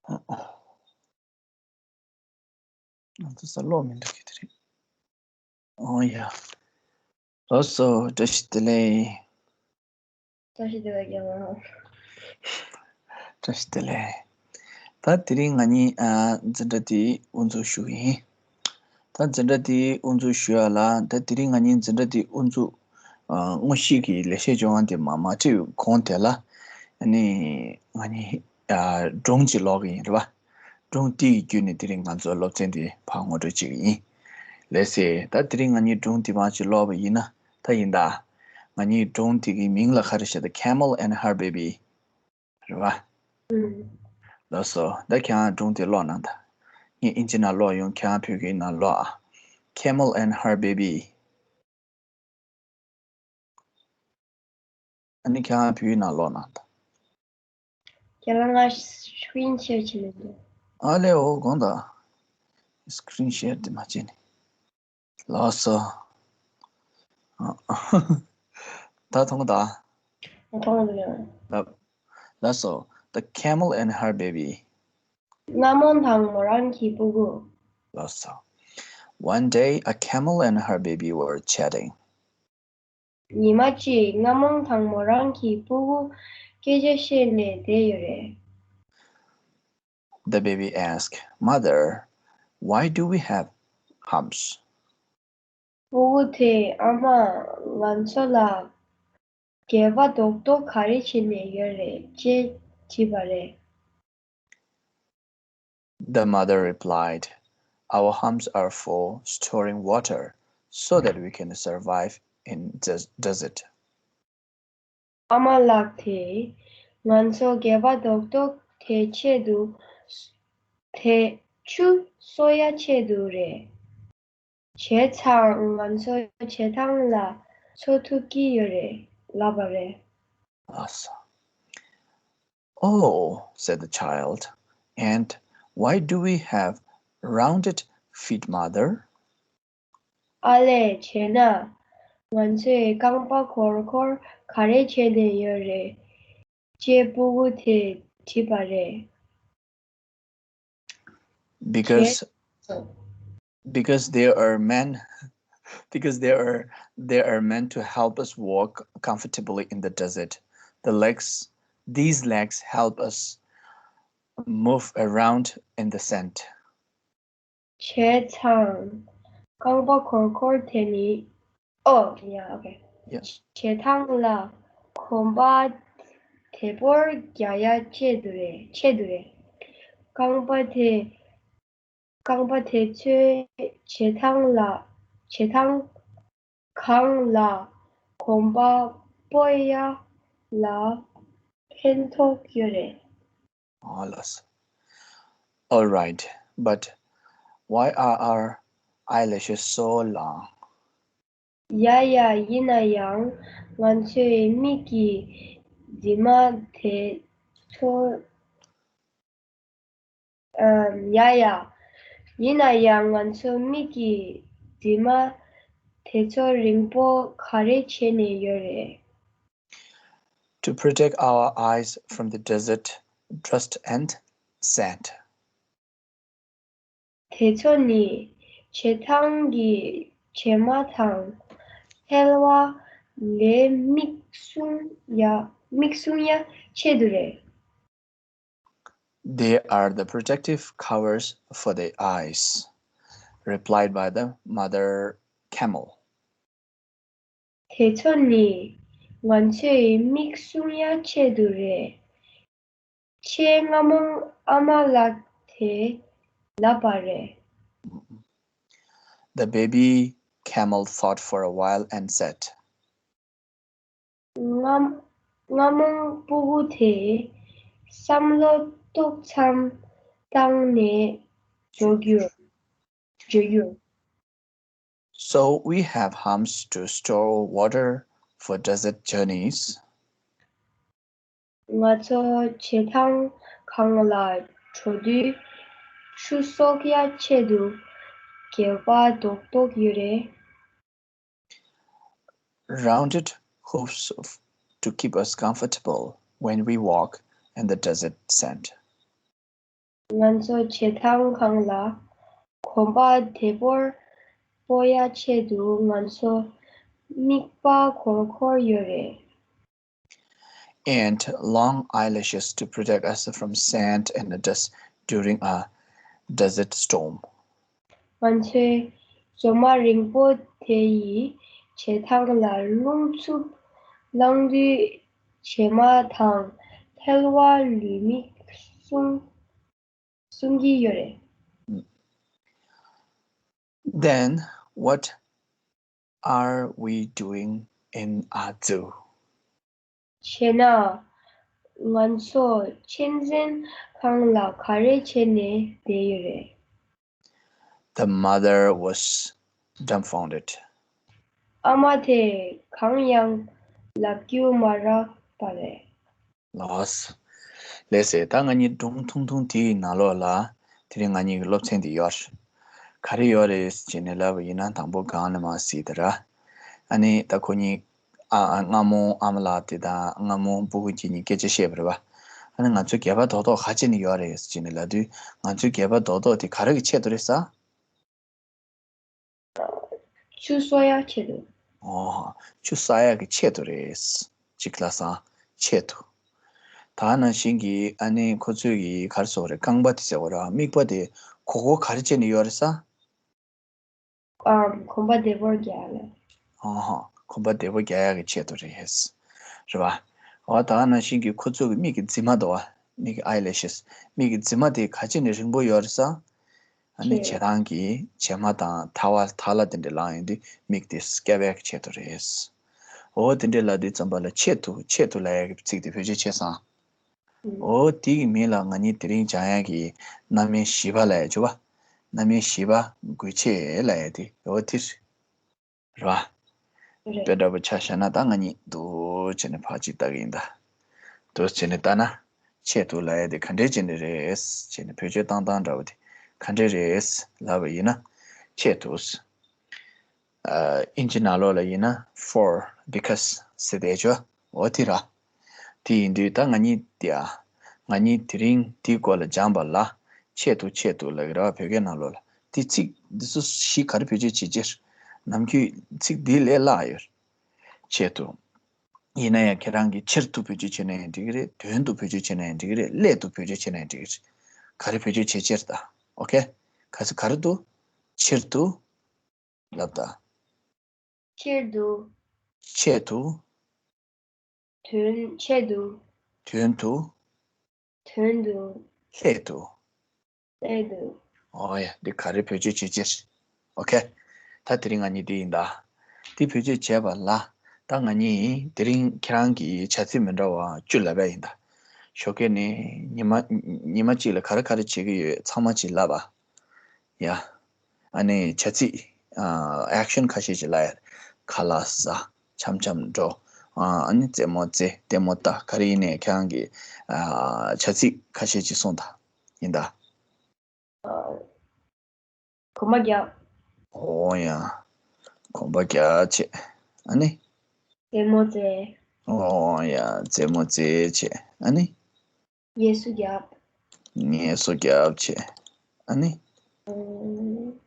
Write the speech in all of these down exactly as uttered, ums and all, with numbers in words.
ང་ཚོ་ས་ཀློག་མི་འདུག་གི་དེ་རེད། ཨོ་ཡ། ལགས་སོ། བཀྲ་ཤིས་བདེ་ལེགས། བཀྲ་ཤིས་བདེ་ལེགས་རྒན་ལགས། བཀྲ་ཤིས་བདེ་ལེགས། ད་དེ་རིང་ང་གཉིས་ཨ་འཛིན་གྲྭ་འདི་དབུ་འཛུགས་ཞུ་གི་ཡིན། ད་འཛིན་གྲྭ་འདི་དབུ་འཛུགས་ཞུ་ཡ་ལ། ད་དེ་རིང་ང་གཉིས་འཛིན་གྲྭ་འདི་དབུ་འཛུགས་ཨ་དངོས་གཞི་གི་ལེགས་བཤད་ལྗོན་དབང་འདི་མ་མ་ཁྲིད་གོང་དེ་ལ། ཨ་ནི་ང་གཉིས་ཨ་སྒྲུང་ཅིག་ཀློག་གི་ཡིན་རེད་བ། སྒྲུང་འདི་ཡི་བརྒྱུད་ནས་དེ་རིང་ང་ཚོའི་སློབ་ཚན་འདི་ཕར་ངོ་སྤྲོད་བྱེད་ཀྱི་ཡིན། ལགས་སེ། ད་དེ་རིང་ང་གཉིས་སྒྲུང་འདི་མར་ཅིག་ཀློག་པ་ཡིན་ན། ད་ཡིན་ད། ང་གཉིས་སྒྲུང་འདི་གི་མིང་ལ་ག་རེ་ཟེར་ད། Camel and Her Baby རེད་བ། ཨུམ། ལགས་སོ། ད་ཁྱེད་རང་སྒྲུང་དེ་ཀློག་གནང་ད། ངས་ཨིན་ཇི་ནང་ཀློག་ཡོང་། ཁྱེད་རང་བོད་སྐད་ནང་ཀློག་ཨ། Camel and Her Baby། ཨ་ནི་ཁྱེད་རང་བོད་ཡིག་ནང་ཀློག་གནང་ད། ཁྱེད་རང་ང་screen share བྱེད་ནས་འདུག་ཨ་ལེ། འོ་དགོངས་དག screen share དེ་མ་བྱེད་ནས། ལགས་སོ། ད་མཐོང་གི་ད། མཐོང་གི་འདུག་ལགས། ལགས་སོ། The Camel and Her Baby. རྔ་མོང་དང་མོ་རང་གི་སྤུ་གུ། ལགས་སོ། One day, a camel and her baby were chatting. ཉི་མ་གཅིག་རྔ་མོང་དང་མོ་རང་གི་སྤུ་གུ་སྐད་ཆ་བཤད་ནས་བསྡད་ཡོད་རེད། The baby asked, "Mother, why do we have humps?" སྤུ་གུ་དེས་ཨ་མ། ང་ཚོ་ལ་སྒལ་པ་རྡོག་རྡོག་ག་རེ་བྱས་ནས་ཡོད་རེད་ཅེས་དྲིས་པ་རེད། The mother replied, "Our humps are for storing water so that we can survive in the desert." ཨ་མ་ལགས་དེས་ང་ཚོ་སྒལ་པ་རྡོག་རྡོག་དེའི་ཆེད་དུ། དེ་ཆུ་གསོ་ཡ་ཆེད་དུ་རེད། བྱས་ཙང་ང་ཚོ་བྱེ་ཐང་ལ་འཚོ་ཐུབ་ཀྱི་ཡོད་རེད་ལབ་པ་རེད། ལགས་སོ། "Oh," said the child, "and why do we have rounded feet, mother?" ཨ་ལས། བྱས་ན་ང་ཚོས་རྐང་པ་སྒོར་སྒོར་ག་རེ་བྱས་ནས་ཡོད་རེད་ཅེས་སྤུ་གུ་དེས་དྲིས་པ་རེད། Because, because they are meant, because they are, they are meant to help us walk comfortably in the desert. The legs, these legs help us move around in the sand. བྱས་ཙང་རྐང་པ་སྒོར་སྒོར་དེ་ནི། ཨོ་ཡ། ཨོ་ཁེ། Yes. བྱེ་ཐང་ལ་གོམ་པ་དལ་པོར་རྒྱག་ཡ་ཆེད་དུ་རེད། ཆེད་དུ་རེད། རྐང་པ་དེ། རྐང་པ་དེ་ཚོས་བྱེ་ཐང་ལ། བྱེ་ཐང་སྒང་ལ་གོམ་པ་སྤོ་ཡ་ལ་ཕན་ཐོགས་ཡོད་རེད། ཨ་ལགས། All right, but why are our eyelashes so long? ཡ་ཡ། ཡིན་ན་ཡང་ང་ཚོའི་མིག་གི་རྫི་མ་དེ་ཚོ། ཨམ། ཡ་ཡ། ཡིན་ན་ཡང་ང་ཚོ་མིག་གི་རྫི་མ་དེ་ཚོ་རིང་པོ་ག་རེ་བྱས་ནས་ཡོད་རེད། To protect our eyes from the desert, dust and sand. དེ་ཚོ་ནི་བྱེ་ཐང་གི་བྱེ་མ་དང་ཐལ་བ་ལས་མིག་སྲུང་ཡ། མིག་སྲུང་ཡ་ཆེད་དུ་རེད། They are the protective covers for the eyes, replied by the mother camel. དེ་ཚོ་ནི་ང་ཚོའི་མིག་སྲུང་ཡ་ཆེད་དུ་རེད། ཅེས་རྔ་མོང་ཨ་མ་ལགས་དེས་ལབ་པ་རེད། The baby camel thought for a while and said, རྔ། རྔ་མོང་སྤུ་གུ་དེས་བསམ་བློ་ཏོག་ཙམ་བཏང་ནས་བརྗོད་རྒྱུར། བརྗོད་རྒྱུར། So we have humps to store water for desert journeys. ང་ཚོ་བྱེ་ཐང་སྒང་ལ་འགྲོ་དུས་ཆུ་གསོག་ཡ་ཆེད་དུ་སྒལ་པ་རྡོག་རྡོག་ཡོད་རེད། Rounded hoofs to keep us comfortable when we walk in the desert sand. ང་ཚོ་བྱེ་ཐང་ཁང་ལ་གོམ་པ་བདེ་པོར་སྤོ་ཡ་ཆེད་དུ་ང་ཚོ་མིག་པ་འཁོར་འཁོར་ཡོད་རེད། And long eyelashes to protect us from sand and dust during a desert storm. ང་ཚོའི་གཞོགས་མ་རིང་པོ་དེ་ཡིས་བྱེ་ཐང་ལ་རླུང་འཚུབ་ལངས་དུས་བྱེ་མ་དང་ཐལ་བ་ལུས་མི་སྲུང་སྲུང་གི་ཡོད་རེད། Then what are we doing in a zoo? བྱས་ན། ང་ཚོ་གཅན་གཟན་ཁང་ལ་ག་རེ་བྱས་ནས་བསྡད་ཡོད་རེད། The mother was dumbfounded. ཨ་མ་དེ་གང་ཡང་ལབ་རྒྱུ་མ་རག་པ་རེད། ལགས། ལགས་སེ། ད་ང་གཉིས་སྒྲུང་ཐུང་ཐུང་དེའི་ནང་ལོགས་ལ་དེ་རིང་ང་གཉིས་ཀྱི་སློབ་ཚན་དེ་ཡོད་རེད། ག་རེ་ཡོད་རེད་ཅེས་ནས་ལབ་པ་ཡིན་ན། དང་པོ་སྒང་ནས་མར་གཟིགས་དང་ར། ཨ་ནི་ད་ཁོ་གཉིས་ཨ་ཨ་སྔ་མོ་ཨ་མ་ལགས་དེ་དང་སྔ་མོ་སྤུ་གུ་ཁྱེད་གཉིས་སྐད་ཆ་བཤད་པ་རེད་པ། ཨ་ནི་ང་ཚོའི་སྒལ་པ་རྡོག་རྡོག་ག་བྱས་ནས་ཡོད་རེད་ཅེས་ནས་ལབ་དུས། ང་ཚོའི་སྒལ་པ་རྡོག་རྡོག་དེ་ག་རེ་གི་ཆེད་དུ་རེད་ཟེར། ཆུ་གསོ་ཡག་ཆེད་དུ། ཨོ། ཆུ་གསོ་ཡག་གི་ཆེད་དུ་རེད། གཅིག་ལབ་སོང་། ཆེད་དུ། ད་ནང་བཞིན་གྱི་ཨ་ནི་ཁོ་ཚོས་ཀྱི་ག་རེ་ཟེར་དགོས་རེད། རྐང་པ་དེ་ཟེར་དགོས་རེད། རྨིག་པ་དེ་གོག་གོག་ག་རེ་བྱས་ནས་ཡོད་རེད་ཟེར། ཨམ། གོམ་པ་བདེ་པོར་རྒྱག་ཡ་ལ། ཨོ་ཧོ། གོམ་པ་བདེ་པོ་རྒྱག་ཡག་གི་ཆེད་དུ་རེད། རེད་པ། འོ་ད་ནང་བཞིན་གྱི་ཁོ་ཚོ་གི་མིག་གི་རྫི་མ་འདུག་པ། མིག་གི་ཨའི་ལེ་ཤེས། མིག་གི་རྫི་མ་དེ་ག་བྱས་ནས་རིང་པོ་ཡོད་རེད་ཟེར། ཨ་ནི་ཆེ། བྱེ་ཐང་གི་བྱེ་མ་དང་ཐལ་བ་ཐལ་བ་དེ་འདྲ་ལངས་ཡོང་དུས་མིག་དེ་བསྐྱབ་ཡག་གི་ཆེད་དུ་རེད། འོ་དེ་འདྲ་ལབ་དུས་ཙམ་པ་ལ་ཆེད་དུ། ཆེད་དུ་ལབ་ཡག་གི་ཚིག་དེ་བེད་སྤྱོད་བྱས་སོང་། འོ་དེ་གི་མིང་ལ་ང་གཉིས་དེ་རིང་སྦྱང་ཡག་གི་རྣམ་དབྱེ་བཞི་པ་ལབ་ཡག་བྱུང་པ། རྣམ་དབྱེ་བཞི་པ་དགོས་ཆེད་ལབ་ཡག་དེ་འོ་དེ་རེད། རེད་པ། རེད། དཔེ་འདྲ་པོ་ཆ་བཞག་ན་ད་ང་གཉིས་འདུག་བྱས་ནས་ཕར་ཅིག་ལྟ་གི་ཡིན་ད། འདུག་བྱས་ནས་ལྟ་ན། ཆེད་དུ་ལབ་ཡག་དེ་ག་འདྲས་བྱས་ནས་རེད་བྱས་ནས་བེད་སྤྱོད་བཏང་སྟངས་འདྲ་པོ་དེ་ག་འདྲས་རེད་ལབ་པ་ཡིན་ན། ཆེད་དུ། ཨ། ཨིན་ཇི་ནང་ལོགས་ལ་ཡིན་ན་for, because ཟེར་བསྡད་ཆོག་འོ་དེ་ར། དེ་ཡིན་དུས་ད་ང་གཉིས་དེ་ཨ། ང་གཉིས་དེ་རིང་དེའི་སྐོར་ལ་སྦྱངས་པ་ལ། ཆེད་དུ། ཆེད་དུ་ལབ་ཀྱི་རེད་པ། བོད་སྐད་ནང་ལོགས་ལ། དེ་ཚིག་འདི་ཚོ་བཞི་ག་རེ་བེད་སྤྱོད་བྱེད་ཕྱིར། ནམ་རྒྱུན་ཚིག་འདི་ལས་སླ་ཡོད། ཆེད་དུ། ཡིན་ན་ཡང་ཁྱེད་རང་གིས་ཕྱིར་དུ་བེད་སྤྱོད་བྱས་ན་ཡང་འགྲིག་གི་རེད། དོན་དུ་བེད་སྤྱོད་བྱས་ན་ཡང་འགྲིག་གི་རེད། སླད་དུ་བེད་སྤྱོད་བྱས་ན་ཡང་འགྲིག་གི་རེད། ག་རེ་བེད་སྤྱོད་བྱེད་ཕྱིར་ད། ཨོ་ཁེ། ག་ཚོད་ག་རེ་འདུག་ཕྱིར་དུ། ལབ་ད། ཕྱིར་དུ། ཆེད་དུ། དོན། ཆེད་དུ། དོན་དུ། དོན་དུ། སླད་དུ། སླད་དུ། ཨོ་ཡ། འདི་ག་རེ་བེད་སྤྱོད་བྱེད་ཕྱིར། ཨོ་ཁེ། ད་དེ་རིང་ང་གཉིས་འདི་ཡིན་ད། འདི་བེད་སྤྱོད་བྱས་པ་ལ། ད་ང་གཉིས་དེ་རིང་ཁྱེད་རང་གིས་བྱ་ཚིག་མི་འདྲ་བ་བཅུ་ལབ་པ་ཡིན་ད། ཞོགས་ཀས་ནས་ཉི་མ་ཉི་མ་གཅིག་ལ་ག་རེ་ག་རེ་བྱེད་ཀྱི་ཡོད་ཚང་མ་ཅིག་ལབ་པ། ཡ། ཨ་ནི་བྱ་ཚིག་ཨ། ཨེག་ཤན་ཁ་ཤས་ཅིག་ལབ་ཡ། ཁ་ལག་ཟ། འཆམ་འཆམ་འགྲོ། ཨ། ཨ་ནི་རྩེད་མོ་རྩེ། ལྟད་མོ་ལྟ། ག་རེ་ཡིན་ནའི་ཁྱེད་རང་གིས་ཨ། བྱ་ཚིག་ཁ་ཤས་ཅིག་གསུངས་དང་། ཡིན་ད། གོམ་པ་རྒྱག་ཨོ་ཡ། གོམ་པ་རྒྱག་བྱས། ཨ་ནི། རྩེད་མོ་རྩེ། ཨོ་ཡ། རྩེད་མོ་རྩེ་བྱས། ཨ་ནི། ངལ་གསོ་རྒྱབ། ངལ་གསོ་རྒྱབ་བྱས། ཨ་ནི། ཨོ།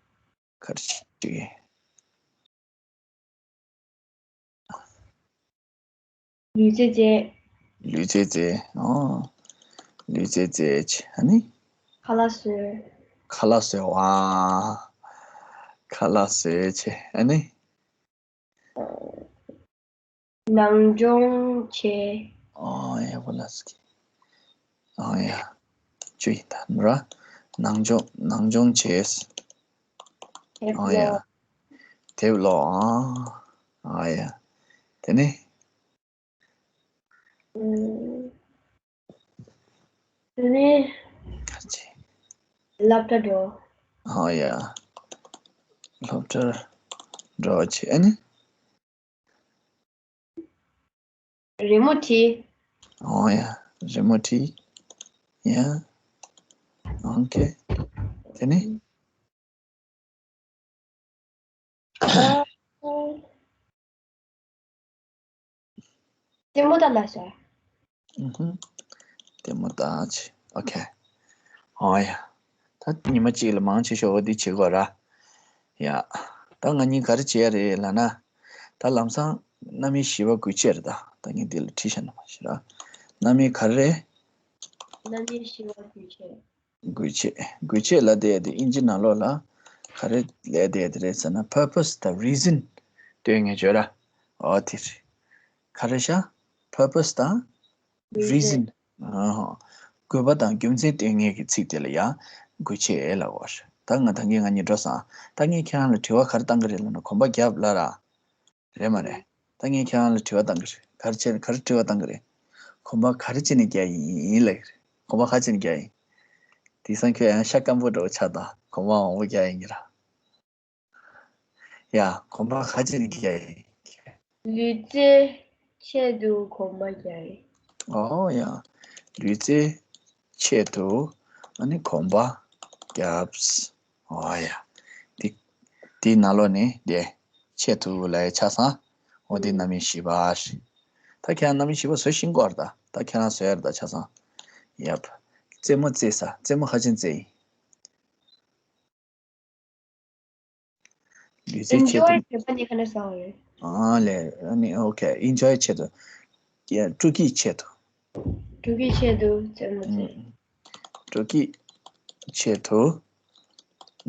ག་རེ་བྱེད་ཀྱི། ལུས་རྩལ་རྩེ། ལུས་རྩལ་རྩེ། ཨོ། ལུས་རྩལ་རྩེ་བྱས། ཨ་ནི། ཁ་ལག་བཟོས། ཁ་ལག་བཟོས། ཨ། ཁ་ལག་བཟོས་བྱས། ཨ་ནི། ནང་སྦྱོང་བྱས། ཨོ་ཡ། བོ་ལ་སི་ཀི། ཨོ་ཡ། བཅུ་ཡིན་ད་ནོ་ར། ནང་སྦྱོང་། ནང་སྦྱོང་བྱས། དེབ་ཨོ་ཡ། ཀློག་དེབ་ཀློག་ཨ། ཨོ་ཡ། དེ་ནས། ཨུམ། དེ་ནས། ག་རེ་བྱས། སློབ་གྲྭ་འགྲོ། ཨོ་ཡ། སློབ་གྲྭར་འགྲོ་བྱས། ཨ་ནི། རི་མོ་བྲིས། ཨོ་ཡ། རི་མོ་བྲིས། ཡ། ཨོ་ཁེ། དེ་ནས། ལྟད་མོ་ལྟ་ལ་ཤོག་ཨུ་ཧུམ། ལྟད་མོ་ལྟ་བྱས། ཨོ་ཁེ། ཨོ་ཡ། ད་ཉི་མ་གཅིག་ལ་མང་ཆེ་ཤོས་འོ་འདི་བྱེད་དགོས་ར། ཡ། ད་ང་གཉིས་ག་རེ་བྱེད་ཡ་རེད་ལབ་ན། ད་ལམ་སང་རྣམ་དབྱེ་བཞི་པ་དགོས་ཆེད་རེད་ད། ད་ངས་འདི་ལ་བྲིས་བཞག་ན་མ་ཤེས་ར། རྣམ་དབྱེ་ག་རེ་རེད། རྣམ་དབྱེ་བཞི་པ་དགོས་ཆེད། དགོས་ཆེད། དགོས་ཆེད་ལབ་བསྡད་ཡ་དེ་ཨིན་ཇི་ནང་ལོགས་ལ་ག་རེ་ལབ་བསྡད་ཡ་དེ་རེད་ཟེར་ན། purpose དང་reason སྟོན་མཁན་བརྗོད་ར། ཨོ་དེ་རེད། ག་རེ་ཤག purpose དང་reason reason། ཨ་ཧོ། དགོས་པ་དང་རྒྱུ་མཚན་སྟོན་མཁན་གྱི་ཚིག་དེ་ལ་ཡང་དགོས་ཆེད་ལབ་དགོས་རེད། ད་ང་ད་གིན་ང་གཉིས་འགྲོ་སོང་། ད་ངས་ཁྱེད་རང་ལ་དྲི་བ་ག་རེ་བཏང་གི་རེད་ལབ་ན། གོམ་པ་རྒྱབ་ལབ་ར། རེད་མ་རེད། ད་ངས་ཁྱེད་རང་ལ་དྲི་བ་བཏང་གི་རེད། ག་རེ་བྱས་ནས་ག་རེ་དྲི་བ་བཏང་གི་རེད། གོམ་པ་ག་རེ་བྱས་ནས་རྒྱག་ཡིན་ལབ་ཀྱི་རེད། གོམ་པ་ག་རེ་བྱས་ནས་རྒྱག་ཡིན། དེང་སང་ཁྱོད་ཡང་ཤ་སྐམ་པོ་འདྲ་བོ་ཆགས་དང་། གོམ་པ་མང་པོ་རྒྱག་ཡིན་གྱི་ར། ཡ། གོམ་པ་ག་རེ་བྱས་ནས་རྒྱག་ཡིན། ལུས་རྩལ་ཆེད་དུ་གོམ་པ་རྒྱག་ཡིན། ཨོ་ཡ། ལུས་རྩལ་ཆེད་དུ་ཨ་ནི་གོམ་པ་རྒྱབ། ཨོ་ཡ། འདི་འདི་ནང་ལོགས་ནས་དེ་ཆེད་དུ་ལབ་ཡ་ཆགས་སོང་། འོ་འདི་རྣམ་དབྱེ་བཞི་པ་རེད། ད་ཁྱེད་རང་རྣམ་དབྱེ་བཞི་པ་བཟོ་ཤེས་ཀྱི་ཡོད་རེད་ད། ད་ཁྱེད་རང་བཟོ་ཡ་རེད་ད་ཆ་ཚང་། ཡབ། རྩེད་མོ་རྩེ་ས། རྩེད་མོ་ག་རེ་བྱས་ནས་རྩེ་ཡིན། ལུས་རྩལ་ཆེད་དུ། ཨེན་ཇོའི་བྱེད་པ་ནི་ག་འདྲ་ཟེར་བ་རེད། ཨ་ལས། ཨ་ནི་ཨོ་ཁེ། ཨེན་ཇོའི་ཆེད་དུ། ཡ། སྤྲོ་སྐྱིད་ཆེད་དུ། སྤྲོ་སྐྱིད་ཆེད་དུ་རྩེད་མོ་རྩེ། ཨུམ། སྤྲོ་སྐྱིད་ཆེད་དུ་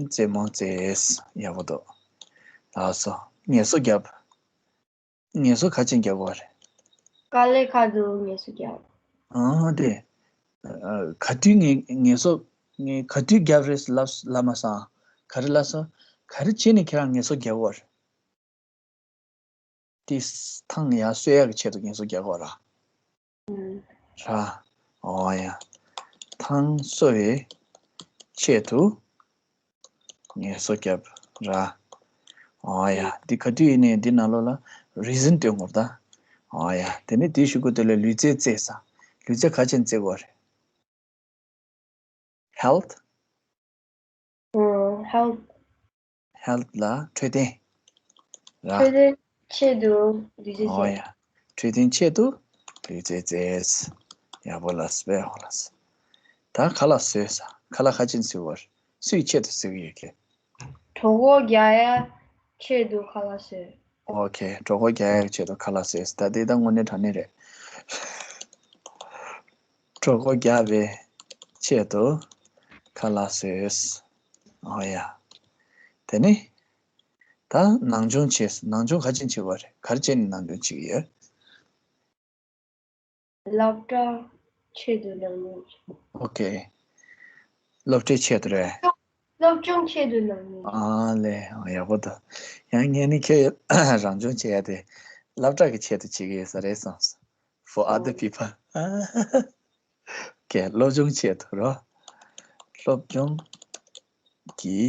རྩེད་མོ་རྩེ། ཡག་པོ་འདུག་ལགས་སོ། ངལ་གསོ་རྒྱབ། ངལ་གསོ་ག་རེ་བྱས་ནས་རྒྱག་དགོས་རེད། དཀའ་ལས་ཁག་ཏུ་ངལ་གསོ་རྒྱབ། ཨང་དེ། ཨ། ག་དུས་ངལ་ངལ་གསོ། ངས་ག་དུས་རྒྱབ་རེད་ལབ་ལབ་མ་སོང་། ག་རེ་ལབ་སོང་། ག་རེ་བྱས་ནས་ཁྱེད་རང་ངལ་གསོ་རྒྱག་དགོས་རེད། དེ་ཐང་ཡར་གསོ་ཡག་གི་ཆེད་དུ་ངལ་གསོ་རྒྱག་དགོས་ར། ཨུམ། ར། ཨོ་ཡ། ཐང་གསོ་བའི་ཆེད་དུ་ངལ་གསོ་བརྒྱབ་ར། ཨོ་ཡ། འདི་ག་དུས་ཡིན་ནའི་འདི་ནང་ལོགས་ལ་རི་ཛན་སྟོན་དགོས་རེད་ད། ཨོ་ཡ། དེ་ནས་དེའི་གཞུག་གུ་དེ་ལ་ལུས་རྩལ་རྩེ་ས། ལུས་རྩལ་ག་རེ་བྱས་ནས་རྩེ་དགོས་རེད། ཧེལཐ། ཨོ། ཧེལཐ། ཧེལཐ་ལ་འཕྲོད་བསྟེན་ར། འཕྲོད་བསྟེན་ཆེད་དུ་ལུས་རྩལ་ཨོ་རྩེ། ཡ། འཕྲོད་བསྟེན་ཆེད་དུ་ལུས་རྩལ་རྩེ། ཡག་པོ་ལ་སྤེ་ཧོ་ལ་ས། ད་ཁ་ལག་བཟོས་ས། ཁ་ལག་ག་རེ་བྱས་ནས་བཟོ་དགོས་རེད། སུའི་ཆེད་དུ་བཟོ་གི་ཡོད་ཀྱི། གྲོད་ཁོག་རྒྱག་ཡ་ཆེད་དུ་ཁ་ལག་བཟོས། ཨོ་ཁེ། གྲོད་ཁོག་རྒྱག་ཡ་ཆེད་དུ་ཁ་ལག་བཟོས། ད་དེ་ད་དངོས་གནས་དྲང་གནས་རེད། གྲོད་ཁོག་རྒྱག་པའི་ཆེད་དུ་ཁ་ལག་བཟོས། ཨོ་ཡ། དེ་ནས་ད་ནང་སྦྱོང་བྱས། ནང་སྦྱོང་ག་རེ་བྱས་ནས་བྱེད་དགོས་རེད། ག་རེ་བྱས་ནས་ནང་སྦྱོང་བྱེད་ཀྱི་ཡོད། སློབ་གྲྭ་ཆེད་དུ་ནང་སྦྱོང་བྱེད། ཨོ་ཁེ། སློབ་གྲྭའི་ཆེད་དུ་རེད། སློབ་སྦྱོང་ཆེད་དུ་ནང་སྦྱོང་བྱེད། ཨ་ལས། ཨ། ཡག་པོ་འདུག་ཡང་ངས་ནི་ཁྱེད་རང་སྦྱོང་བྱེད་ཡ་དེ་སློབ་གྲྭ་གི་ཆེད་དུ་བྱེད་ཀྱི་ཡོད་ས་རེད་བསམས་སོང་། For other people. ཨོ། ཁེ། སློབ་སྦྱོང་ཆེད་དུ་རོ། སློབ་སྦྱོང་གི་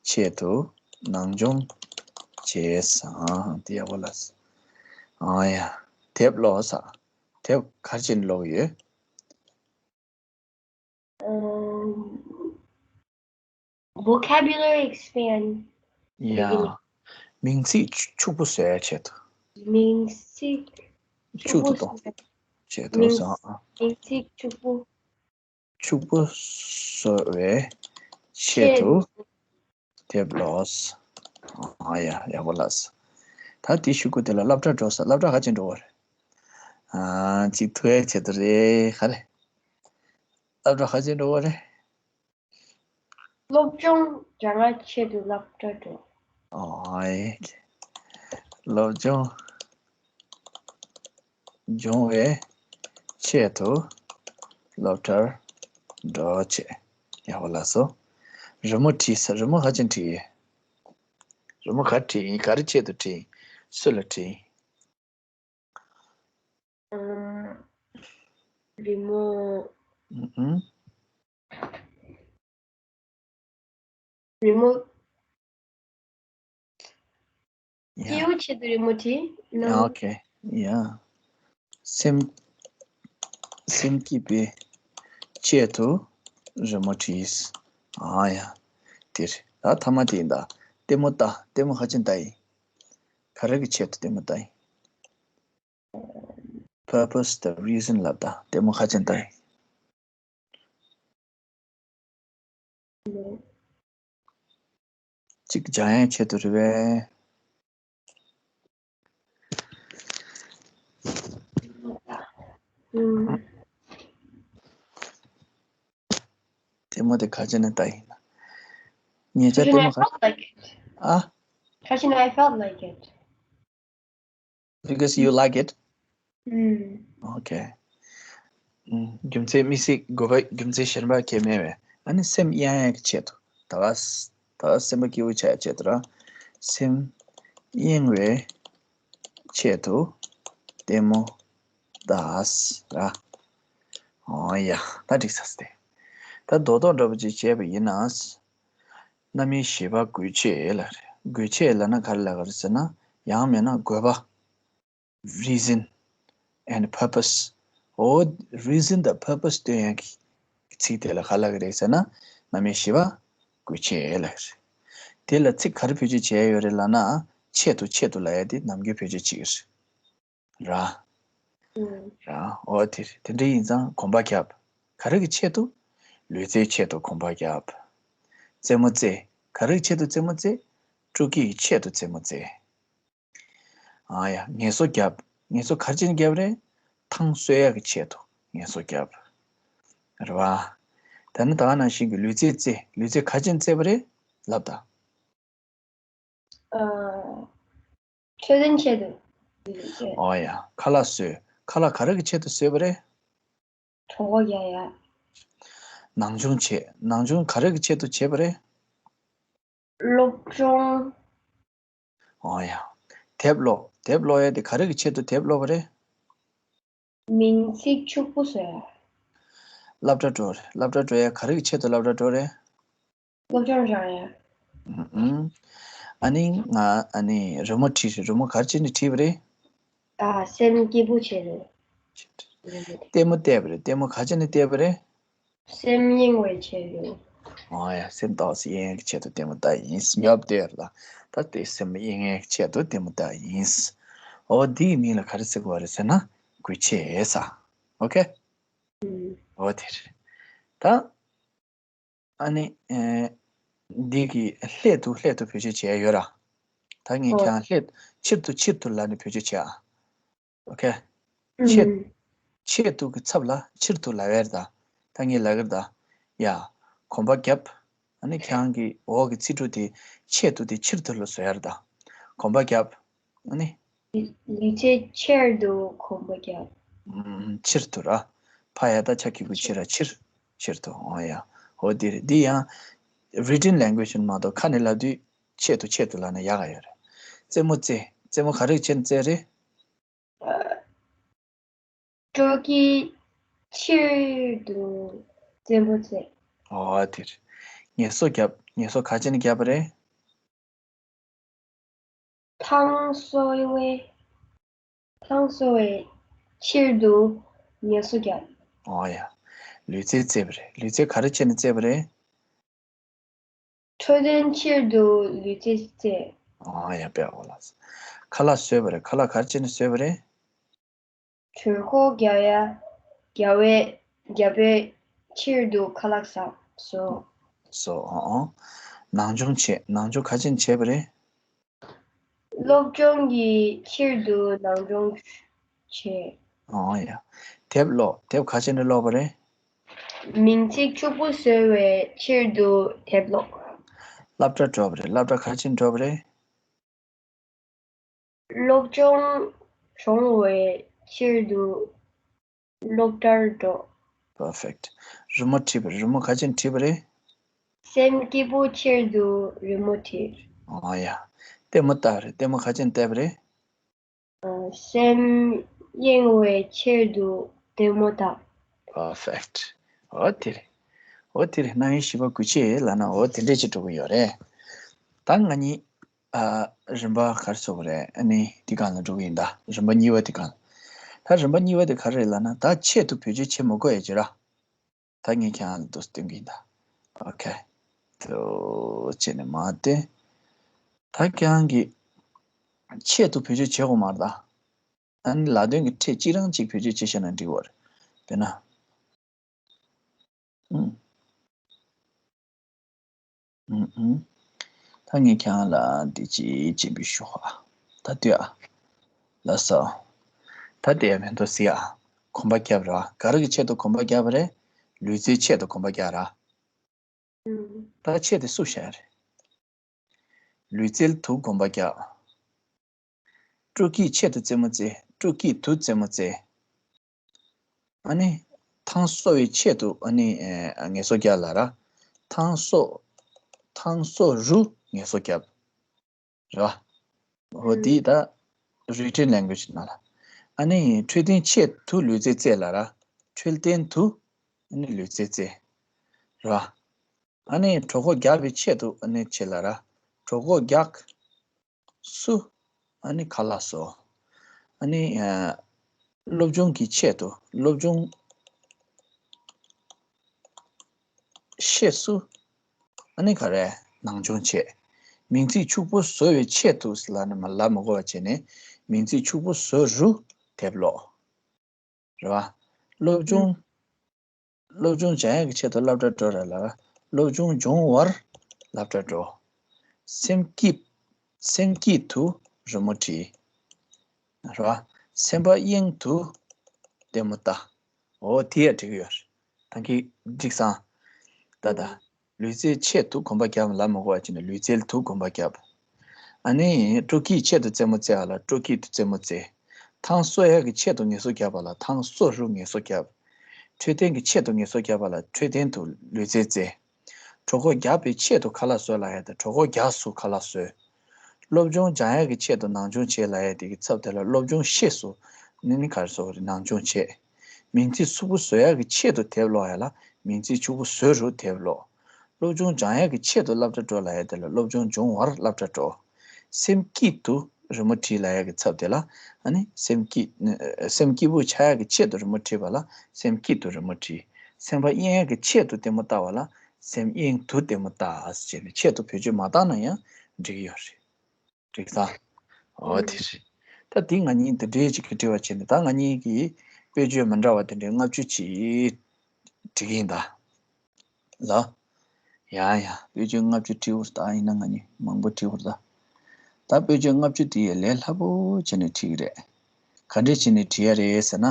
ཆེད་དུ་ནང་སྦྱོང་བྱས་སོང་། དེ་ཡག་པོ་ལ། ཨ་ཡ། དེབ་ཀློག་ས། དེབ་ག་རེ་བྱས་ནས་ཀློག་གི་ཡོད། ཨམ། Vocabulary expand. ཡ། མིང་ཚིག་ཕྱུག་པོ་བཟོ་ཡ་ཆེད་དུ། མིང་ཚིག་ཕྱུག་ཏུ་གཏོང་ཆེད་དུ་མིང་བཟོ། མིང་ཚིག་ཕྱུག་པོ། ཕྱུག་པོ་བཟོ་བའི་ཆེད་དུ་དེབ་ཀློག་ཨ་ཡ། ཡག་པོ་ལགས། ད་དེའི་གཞུག་གུ་དེ་ལ་སློབ་གྲྭ་འགྲོ་ས། སློབ་གྲྭ་ག་རེ་བྱས་ནས་འགྲོ་བ་རེད། ཨ། ཅིག་ཐུག་ཡ་ཆེད་དུ་རེད། ག་རེ། སློབ་གྲྭ་ག་རེ་བྱས་ནས་འགྲོ་བ་རེད། སློབ་སྦྱོང་སྦྱང་ཡ་ཆེད་དུ་སློབ་གྲྭ་འགྲོ། ཨོ་ཡེ། སློབ་སྦྱོང་སྦྱོང་བའི་ཆེད་དུ་སློབ་གྲྭར་འགྲོ་ཆེད། ཡག་པོ་ལགས་སོ། རི་མོ་བྲིས་ས། རི་མོ་ག་རེ་བྱས་ནས་བྲིས་ཡོད། རི་མོ་ག་རེ་བྲིས་ཡིན། ག་རེ་ཆེད་དུ་བྲིས་ཡིན། སུ་ལ་བྲིས་ཡིན། ཨམ། རི་མོ། ཨུ་ཨུ། རི་མོ། ཡ། སྐྱིད་པོ་ཆེད་དུ་རི་མོ་བྲིས། ཡ། ནང་ཨོ་ཁེ། ཡ། སེམས། སེམས་སྐྱིད་པའི་ཆེད་དུ་རི་མོ་བྲིས། ཨ་ཡ། དེ་རེད། ད་ཐ་མ་དེ་ཡིན་ད། ལྟད་མོ་ལྟ། ལྟད་མོ་ག་རེ་བྱས་ནས་ལྟ་ཡིན། ག་རེ་གི་ཆེད་དུ་ལྟད་མོ་ལྟ་ཡིན། Purpose དང་reason ལབ་དང་ལྟད་མོ་ག་རེ་བྱས་ནས་ལྟ་ཡིན། གཅིག་སྦྱང་ཡའི་ཆེད་དུ་རེད་པས། ལྟད་མོ་དེ་ག་བྱས་ནས་ལྟ་ཡིན་ན། ཉེ་ཆར་ལྟད་མོ་ག- I felt like it. ཨ། Kashina, I felt like it. Because you like it? ཨུམ། Okay. ཨུམ། རྒྱུ་མཚན་དམིགས་བསལ་དགོས་པ་རྒྱུ་མཚན་གཞན་པ་གང་ཡང་མེད་པས། ཨ་ནི་སེམས་གཡེང་ཡག་གི་ཆེད་དུ། ད་ག་ད་ག་སེམས་པ་སྐྱིད་པོ་ཆགས་ཆེད་དུ་ར། སེམས་གཡེང་བའི་ཆེད་དུ་ལྟད་མོ་ལྟ་ར། ཨོ་ཡ། ད་འགྲིག་ས་སྟེ། ད་རྡོག་རྡོག་འདྲ་པོ་ཅིག་བྱས་པ་ཡིན་ན། རྣམ་དབྱེ་བཞི་པ་དགོས་ཆེད་ལ་རེད། དགོས་ཆེད་ལབ་ན་ག་རེ་ལབ་ཀྱི་རེད་ཟེར་ན། ཡང་མིན་ན་དགོས་པ། Reason and purpose. འོ། Reason དང་purpose སྟོན་ཡག་གི་ཚིག་དེ་ལ་ག་ལབ་ཀྱི་རེད་ཟེར་ན། རྣམ་དབྱེ་བཞི་པ་དགོས་ཆེད་ལབ་ཀྱི་རེད། དེ་ལ་ཚིག་ག་རེ་བེད་སྤྱོད་བྱས་ཡོད་རེད་ལབ་ན། ཆེད་དུ་ཆེད་དུ་ལབ་ཡ་དེ་ནམ་རྒྱུན་བེད་སྤྱོད་བྱེད་ཀྱི་རེད། ར། ཨུམ། ར། འོ་དེ་རེད། དེ་འདྲ་ཡིན་ཙང་གོམ་པ་རྒྱབ། ག་རེ་གི་ཆེད་དུ། ལུས་རྩལ་ཆེད་དུ་གོམ་པ་རྒྱབ། རྩེད་མོ་རྩེ། ག་རེ་གི་ཆེད་དུ་རྩེད་མོ་རྩེ། སྤྲོ་སྐྱིད་ཀྱི་ཆེད་དུ་རྩེད་མོ་རྩེ། ཨ་ཡ། ངལ་གསོ་རྒྱབ། ངལ་གསོ་ག་རེ་བྱས་ནས་རྒྱབ་རེད། ཐང་གསོ་ཡག་གི་ཆེད་དུ་ངལ་གསོ་རྒྱབ། རེད་པ། ད་ནི་ད་ག་ནང་བཞིན་གྱི་ལུས་རྩལ་རྩེ། ལུས་རྩལ་ག་རེ་བྱས་ནས་རྩེས་པ་རེད། ལབ་དང་། ཨ། འཕྲོད་བསྟེན་ཆེད་དུ། ཨོ་ཡ། ཁ་ལག་བཟོས། ཁ་ལག་ག་རེ་གི་ཆེད་དུ་བཟོས་པ་རེད། གྲོད་ཁོག་རྒྱག་ཡ། ནང་སྦྱོང་བྱས། ནང་སྦྱོང་ག་རེ་གི་ཆེད་དུ་བྱས་པ་རེད། སློབ་སྦྱོང་། ཨོ་ཡ། དེབ་ཀློག་དེབ་ཀློག་ཡ་དེ་ག་རེ་གི་ཆེད་དུ་དེབ་ཀློག་པ་རེད། མིང་ཚིག་ཕྱུག་པོ་བཟོ་ཡ། སློབ་གྲྭ་འགྲོ་རེད། སློབ་གྲྭ་འགྲོ་ཡ་ག་རེ་གི་ཆེད་དུ་སློབ་གྲྭ་འགྲོ་རེད། སློབ་སྦྱོང་སྦྱང་ཡ། ཨུམ། ཨ་ནི་ང་ཨ་ནི་རི་མོ་བྲིས་རེད། རི་མོ་ག་རེ་བྱས་ནས་བྲིས་པ་རེད། ཨ། སེམས་སྐྱིད་པོ་བྱེད་རེད། ལྟད་མོ་བལྟས་པ་རེད། ལྟད་མོ་ག་རེ་བྱས་ནས་བལྟས་པ་རེད། སེམས་གཡེང་བའི་ཆེད་དུ། ཨོ་ཡ། སེམས་ཏོག་ཙམ་གཡེང་ཡག་གི་ཆེད་དུ་ལྟད་མོ་ལྟ་ཡིན། ཉོབ་བསྡད་ཡོད་རེད་ལ། ད་དེ་སེམས་གཡེང་ཡག་གི་ཆེད་དུ་ལྟད་མོ་ལྟ་ཡིན། ཨོ། འདིའི་མིང་ལ་ག་རེ་ཟེར་གྱི་ཡོད་རེད་ཟེར་ན། དགོས་ཆེད་ཟེར། ཨོ་ཁེ། ཨུམ། ཨོ་དེ་རེད། ད། ཨ་ནི། ཨེ། འདི་གི་སླད་དུ་སླད་དུ་བེད་སྤྱོད་བྱས་ཡོད་ར། ད་ངས་ཨོ། ཁྱེད་རང་སླད་ཕྱིར་དུ་ཕྱིར་དུ་ལབ་ནས་བེད་སྤྱོད་བྱས་ཨ། ཨོ་ཁེ། ཆེད། ཨུམ། ཆེད་དུ་གི་ཚབ་ལ་ཕྱིར་དུ་ལབ་ཡ་རེད་ད། ད་ངས་ལབ་ཀྱི་རེད་ད། ཡ། གོམ་པ་རྒྱབ། ཨ་ནི་ཁྱེད་རང་གི་འོག་གི་ཚིག་འབྲུ་དེ་ཆེད་དུ་དེ་ཕྱིར་དུ་ལ་བཟོ་ཡ་རེད་ད། གོམ་པ་རྒྱབ། ཨ་ནི། ལུས་རྩལ་ཆེད་དུ་གོམ་པ་རྒྱབ། ཨུམ། ཕྱིར་དུ་ར། ཕ་ཡ་བཏགས་ཕྱ་གི་གུ་ཕྱི་ར་ཕྱིར། ཕྱིར་དུ། ཨོ་ཡ། འོ་འདི་རེད། འདི་ཡང་written language ནི་མ་གཏོགས་ཁ་ནས་ལབ་དུས་ཆེད་དུ་ཆེད་དུ་ལབ་ན་ཡག་ག་ཡོད་རེད། རྩེད་མོ་རྩེ། རྩེད་མོ་ག་རེ་བྱས་ནས་རྩེ་རེད། སྤྲོ་སྐྱིད་ཆེད་དུ་རྩེད་མོ་རྩེ། ཨོ་དེ་རེད། ངལ་གསོ་བརྒྱབ། ངལ་གསོ་ག་རེ་བྱས་ནས་བརྒྱབ་པ་རེད། ཐང་གསོ་བའི། ཐང་གསོ་བའི་ཕྱིར་དུ་ངལ་གསོ་བརྒྱབ། ཨོ་ཡ། ལུས་རྩལ་རྩེས་པ་རེད། ལུས་རྩལ་ག་རེ་བྱས་ནས་རྩེས་པ་རེད། འཕྲོད་བསྟེན་ཕྱིར་དུ་ལུས་རྩལ་རྩེས། ཨོ་ཡ། དཔེ་ཡག་པོ་ལགས། ཁ་ལག་བཟོས་པ་རེད། ཁ་ལག་ག་རེ་བྱས་ནས་བཟོས་པ་རེད། གྲོད་ཁོག་རྒྱག་ཡ། རྒྱག་པའི། རྒྱག་པའི་ཕྱིར་དུ་ཁ་ལག་ཟ། བཟོ། བཟོ། ཨོ་ཨོ། ནང་སྦྱོང་བྱས། ནང་སྦྱོང་ག་རེ་བྱས་ནས་བྱས་པ་རེད། སློབ་སྦྱོང་གི་ཕྱིར་དུ་ནང་སྦྱོང་བྱས། ཨོ་ཡ། དེབ་ཀློག་དེབ་ག་རེ་བྱས་ནས་ཀློག་པ་རེད། མིང་ཚིག་ཕྱུག་པོ་བཟོ་བའི་ཕྱིར་དུ་དེབ་ཀློག་སློབ་གྲྭ་འགྲོ་བ་རེད། སློབ་གྲྭ་ག་རེ་བྱས་ནས་འགྲོ་བ་རེད། སློབ་སྦྱོང་སྦྱོང་བའི་ཕྱིར་དུ་སློབ་གྲྭར་འགྲོ། Perfect. རི་མོ་བྲིས་པ་རེད། རི་མོ་ག་རེ་བྱས་ནས་བྲིས་པ་རེད། སེམས་སྐྱིད་པོ་ཕྱིར་དུ་རི་མོ་བྲིས། ཨོ་ཡ། ལྟད་མོ་ལྟ་རེད། ལྟད་མོ་ག་རེ་བྱས་ནས་ལྟས་པ་རེད། སེམས་གཡེང་བའི་ཆེད་དུ་ལྟད་མོ་ལྟ། Perfect. འོ་དེ་རེད། འོ་དེ་རེད། རྣམ་དབྱེ་བཞི་པ་དགོས་ཆེད་ལབ་ན་འོ་དེ་འདྲས་ཅིག་འགྲོ་གི་ཡོད་རེད། ད་ང་གཉིས། ཨ། རིམ་པ་ག་རེ་ཚོགས་པ་རེད། ཨ་ནི་འདི་སྒང་ལ་འགྲོ་གི་ཡིན་ད། རིམ་པ་གཉིས་པ་དེ་སྒང་ལ། ད་རིམ་པ་གཉིས་པ་དེ་ག་རེ་རེད་ལབ་ན། ད་ཆེད་དུ་བེད་སྤྱོད་བྱེད་མི་དགོས་ཡ་ཅིག་ར། ད་ངས་ཁྱེད་རང་ལ་འདུག་སྟོན་གྱི་ཡིན་ད། ཨོ་ཁེ། ཏོ་བྱས་ནས་མ་བལྟས། ད་ཁྱེད་རང་གིས་ཆེད་དུ་བེད་སྤྱོད་བྱེད་དགོས་མ་རེད་ད། ཨ་ནི་ལ་དོན་གྱི་ཕྲད་གཅིག་རང་གཅིག་བེད་སྤྱོད་བྱས་བཞག་ན་འགྲིག་གི་རེད། དཔེར་ན། ཨུམ། ཨུམ་ཨུམ། ད་ངས་ཁྱེད་རང་ལ་འདི་ཅིག་སྤྱན་འབུལ་ཞུ་ཧ། ད་ལྟོས་ཨ། ལགས་སོ། ད་ལྟོས་ཨ། མེ་ཏོག་གཟིགས་ཨ། གོམ་པ་བརྒྱབ་ར། ག་རེ་གི་ཆེད་དུ་གོམ་པ་བརྒྱབ་པ་རེད། ལུས་རྩལ་ཆེད་དུ་གོམ་པ་བརྒྱབ་ར། ད་ཆེད་དུ་སུ་བཞག་རེད། ལུས་རྩལ་དུ་གོམ་པ་བརྒྱབ། སྤྲོ་སྐྱིད་ཆེད་དུ་རྩེད་མོ་རྩེ། སྤྲོ་སྐྱིད་དུ་རྩེད་མོ་རྩེ། ཨ་ནི། ཐང་གསོ་བའི་ཆེད་དུ་ཨ་ནི་ཨེ་ངལ་གསོ་རྒྱག་ལབ་ར། ཐང་གསོ། ཐང་གསོ་རུ་ངལ་གསོ་རྒྱབ། རེད་བ། འོ་དེ་ད་written language ནང་ལ། ཨ་ནི་འཕྲོད་བསྟེན་ཆེད་དུ་ལུས་རྩལ་རྩེ་ལབ་ར། འཕྲོད་བསྟེན་དུ་ཨ་ནི་ལུས་རྩལ་རྩེ། རེད་བ། ཨ་ནི་གྲོད་ཁོག་རྒྱགས་པའི་ཆེད་དུ་ཨ་ནི་ཆེད་ལབ་ར། གྲོད་ཁོག་རྒྱགས་སུ་ཨ་ནི་ཁ་ལག་བཟོ། ཨ་ནི་ཨ་སློབ་སྦྱོང་གི་ཆེད་དུ་སློབ་སྦྱོང་ཤེས་སུ་ཨ་ནི་ག་རེ་ནང་སྦྱོང་བྱེད། མིང་ཚིག་ཕྱུག་པོ་བཟོ་བའི་ཆེད་དུ་ལབ་ནས་མ་ལབ་མ་དགོས་པ་བྱས་ནས་མིང་ཚིག་ཕྱུག་པོ་བཟོ་རུ་དེབ་ཀློག། རེད་བ། སློབ་སྦྱོང་། སློབ་སྦྱོང་སྦྱང་ཡག་གི་ཆེད་དུ་སློབ་གྲྭ་འགྲོ་ར་ལ། སློབ་སྦྱོང་སྦྱོང་བར་སློབ་གྲྭ་འགྲོ། སེམས་སྐྱིད། སེམས་སྐྱིད་དུ་རི་མོ་བྲིས། རེད་བ། སེམས་པ་གཡེང་དུ་ལྟད་མོ་ལྟ། འོ་དེ་ཡང་འགྲིག་གི་ཡོད་རེད། ད་གིན་འགྲིག་སོང་། ད་ད། ལུས་རྩལ་ཆེད་དུ་གོམ་པ་རྒྱབ་ལབ་མ་དགོས་པ་བྱས་ནས་ལུས་རྩལ་དུ་གོམ་པ་རྒྱབ། ཨ་ནི་སྤྲོ་སྐྱིད་ཆེད་དུ་རྩེད་མོ་རྩེ་བ་ལ་སྤྲོ་སྐྱིད་དུ་རྩེད་མོ་རྩེ། ཐང་གསོ་ཡག་གི་ཆེད་དུ་ངལ་གསོ་བརྒྱབ་པ་ལ་ཐང་གསོ་རུ་ངལ་གསོ་བརྒྱབ། འཕྲོད་བསྟེན་གྱི་ཆེད་དུ་ངལ་གསོ་བརྒྱབ་པ་ལ་འཕྲོད་བསྟེན་དུ་ལུས་རྩལ་རྩེ། གྲོད་ཁོག་རྒྱགས་པའི་ཆེད་དུ་ཁ་ལག་བཟོ་ལབ་ཡག་དེ་གྲོད་ཁོག་རྒྱགས་སུ་ཁ་ལག་བཟོས། སློབ་སྦྱོང་སྦྱང་ཡག་གི་ཆེད་དུ་ནང་སྦྱོང་བྱེད་ལབ་ཡག་དེ་གི་ཚབ་དེ་ལ་སློབ་སྦྱོང་ཤེས་སུ་ནི་ནི་ག་རེ་ཟེར་དགོས་རེད། ནང་སྦྱོང་བྱེད། མིང་ཚིག་ཕྱུག་པོ་བཟོ་ཡག་གི་ཆེད་དུ་དེབ་ཀློག་ཡག་ལ་མིང་ཚིག་ཕྱུག་པོ་བཟོ་རུ་དེབ་ཀློག། སློབ་སྦྱོང་སྦྱང་ཡག་གི་ཆེད་དུ་སློབ་གྲྭ་འགྲོ་ལབ་ཡག་དེ་ལ་སློབ་སྦྱོང་སྦྱོང་བར་སློབ་གྲྭ་འགྲོ། སེམས་སྐྱིད་དུ་རི་མོ་བྲིས་ལབ་ཡག་གི་ཚབ་དེ་ལ་ཨ་ནི་སེམས་སྐྱིད། སེམས་སྐྱིད་པོ་ཆགས་ཡག་གི་ཆེད་དུ་རི་མོ་བྲིས་པ་ལ་སེམས་སྐྱིད་དུ་རི་མོ་བྲིས། སེམས་པ་གཡེང་ཡག་གི་ཆེད་དུ་ལྟད་མོ་ལྟ་བ་ལ་སེམས་གཡེང་དུ་ལྟད་མོ་ལྟ་ཟེར་ནས་ཆེད་དུ་བེད་སྤྱོད་མ་བཏང་ན་ཡང་འགྲིག་གི་ཡོད་རེད། འགྲིག་ས། འོ་དེ་རེད། ད་དེ་ང་གཉིས་འདི་འདྲའི་ཅིག་གི་དྲི་བ་བྱས་ནས་ད་ང་གཉིས་ཀྱིས་དཔེ་བརྗོད་མི་འདྲ་བ་དེ་འདྲའི་ལྔ་བཅུ་ཅིག་འབྲི་གི་ཡིན་ད། ལ། ཡ་ཡ། དཔེ་བརྗོད་ལྔ་བཅུ་བྲིས་འུར་ད་ཡིན་ན་ང་གཉིས་མང་པོ་བྲིས་འུར་ད། ད་དཔེ་བརྗོད་ལྔ་བཅུ་དེ་ཡི་ལས་སླ་པོ་བྱས་ནས་བྲིས་ཀྱི་རེད། ག་འདྲས་བྱས་ནས་བྲིས་ཡ་རེད་ཟེར་ན།